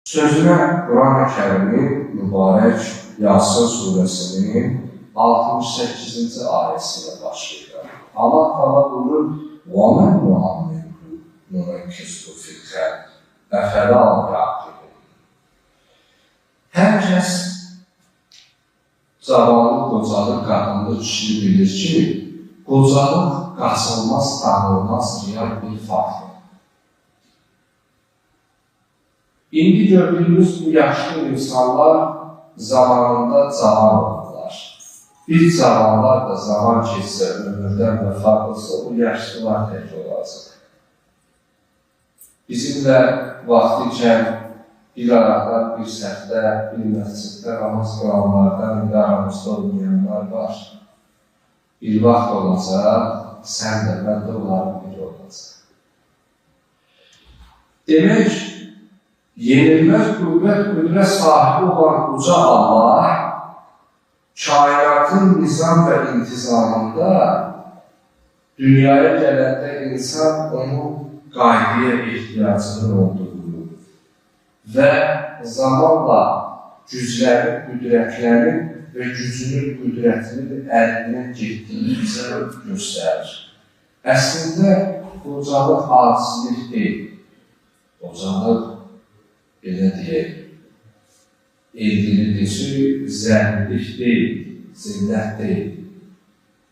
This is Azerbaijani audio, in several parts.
Sözünə Quran-ı Kərimin mübarək Yasin surəsinin 68-ci ayəsində başlayır. Allah Teala buyurur: "Və men nuammirhu nunkisu fil xalq əfəla yaqilun." Hər kəs cavanlıq, qocalıq, qadınlıq, kişi bilir ki, qocalıq qaçılmaz, tanınmaz real bir faktdır. İndi gördüyümüz bu yaşlı insanlar zamanında cavan oldular. Bir cavanlar da zaman keçsə, ömürdən vəfat olsa, o yaşlılar tək olacaq. Bizimlə vaxtikən bir arada, bir səhvdə, bir məsciddə namaz qılanlardan indi aramızda olmayanlar var. Bir vaxt olacaq, sən də, mən də onların biri olacaq. Demək, yenilməz qüvvət, qüdrət sahibi olan Uca Allah, kainatın nizam və intizamında dünyaya gələndə insan onun qaydaya ehtiyacının olduğunu və zamanla güclərin, qüdrətlərin və gücünün, qüdrətinin əlindən getdiyini bizə göstərir. Əslində, qocalıq acizlik deyil. Qocalıq, belə deyək, eldini desi, zənglik deyil, zillət deyil.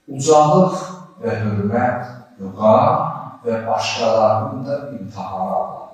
Ucalıq və hörmət, vüqar və başqalarının da imtihanı alır.